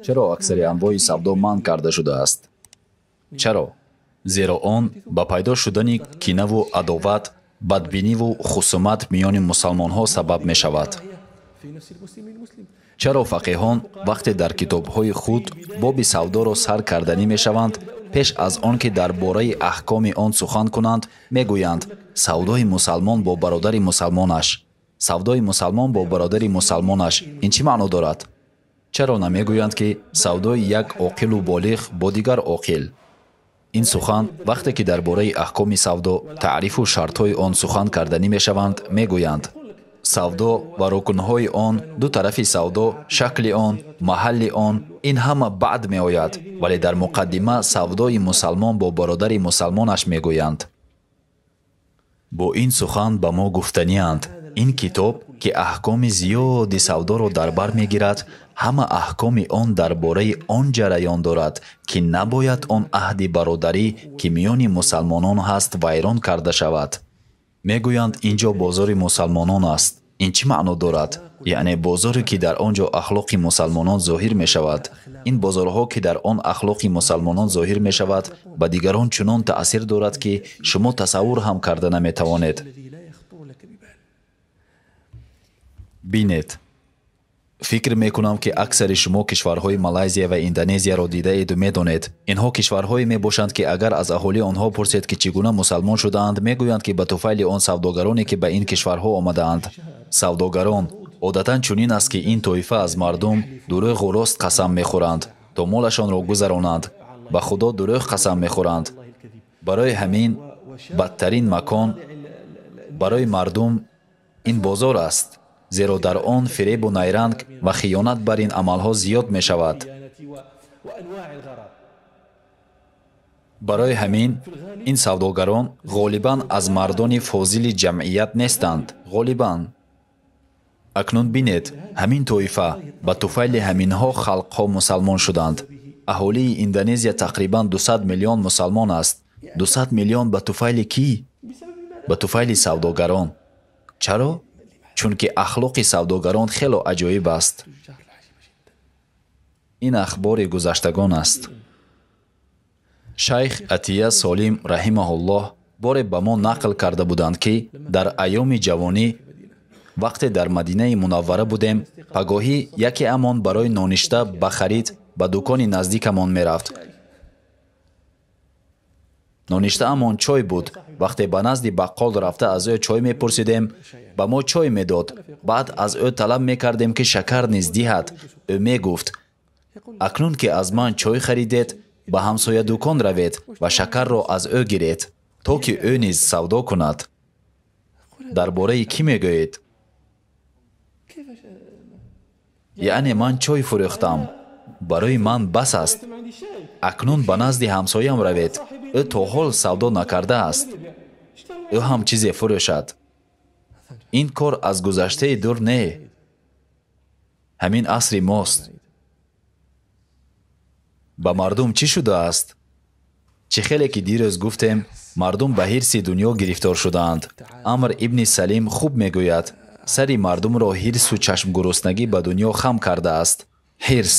Чаро аксари анвои савдо манъ карда шудааст? Чаро? Зеро он ба пайдо шудани кинаву адоват, бадбиниву хусумат миёни мусалмонҳо сабаб мешавад. Чаро фақеҳон вақте дар китобҳои худ боби савдоро сар карданӣ мешаванд, пеш аз он ки дар бораи аҳкоми он сухан кунанд, мегӯянд: савдои мусалмон бо бародари мусалмонаш. Савдои мусалмон бо бародари мусалмонаш ин чӣ маъно дорад? Чаро намегӯянд, ки савдои як оқилу болиғ бо дигар оқил? Ин сухан вақте ки дар бораи аҳкоми савдо, таърифу шартҳои он сухан карданӣ мешаванд, мегӯянд: савдо ва рукнҳои он, ду тарафи савдо, шакли он, маҳалли он, ин ҳама баъд меояд, вале дар муқаддима савдои мусалмон бо бародари мусалмонаш мегӯянд. Бо ин сухан ба мо гуфтанианд: ин китоб, ки аҳкоми зиёди савдоро дар бар мегирад, ҳама аҳкоми он дар бораи он ҷараён дорад, ки набояд он аҳди бародарӣ, ки миёни мусалмонон ҳаст, вайрон карда шавад. Мегӯянд, ин ҷо бозори мусалмонон аст. Ин чӣ маъно дорад? Яъне бозоре, ки дар он ҷо ахлоқи мусалмонон зоҳир мешавад. Ин бозорҳо, ки дар он ахлоқи мусалмонон зоҳир мешавад, ба дигарон чунон таъсир дорад, ки шумо тасаввур ҳам карда наметавонед. Бинед, фикр мекунам, ки аксари шумо кишварҳои Малайзия ва Индонезияро дидаеду медонед. Инҳо кишварҳое мебошанд, ки агар аз аҳолии онҳо пурсед, ки чӣ гуна мусалмон шудаанд, мегӯянд, ки ба туфайли он савдогароне, ки ба ин кишварҳо омадаанд. Савдогарон одатан чунин аст, ки ин тоифа аз мардум дурӯғу рост қасам мехӯранд, то молашонро гузаронанд. Ба Худо дурӯғ қасам мехӯранд. Барои ҳамин бадтарин макон барои мардум ин бозор аст, зеро дар он фиребу найранг ва хиёнат бар ин амалҳо зиёд мешавад. Барои ҳамин ин савдогарон ғолибан аз мардони фозили ҷамъият нестанд. Ғолибан. Акнун бинед, ҳамин тоифа ба туфайли ҳаминҳо халқҳо мусалмон шуданд. Аҳолии Индонезия тақрибан 200 миллион мусалмон аст. 200 миллион ба туфайли кӣ? Ба туфайли савдогарон. Чаро? Чунки ахлоқи савдогарон хело аҷоиб аст. Ин ахбори гузаштагон аст. Шайх Атия Солим раҳимаҳуллоҳ боре ба мо нақл карда буданд, ки дар айёми ҷавонӣ вақте дар Мадинаи Мунаввара будем, пагоҳӣ якеамон барои ноништа ба харид ба дукони наздикамон мерафт. Ноништаамон чой буд. Вақте ба назди баққол рафта аз ӯ чой мепурсидем, ба мо чой медод. Баъд аз ӯ талаб мекардем, ки шакар низ диҳад. Ӯ мегуфт: акнун ки аз ман чой харидед, ба ҳамсоя дукон равед ва шакарро аз ӯ гиред, то ки ӯ низ савдо кунад. Дар бораи кӣ мегӯед? Яъне ман чой фурӯхтам. Барои ман бас аст. Акнун ба назди ҳамсоям равед. Ӯ то ҳол савдо накардааст. Ӯ ҳам чизе фурӯшад. Ин кор аз гузаштаи дур не. Ҳамин асри мост. Ба мардум чӣ шудааст? Чӣ хеле ки дирӯз гуфтем, мардум ба ҳирси дунё гирифтор шудаанд. Амр ибни Салим хуб мегӯяд: сари мардумро ҳирсу чашмгуруснагӣ ба дунё хам кардааст. Ҳирс.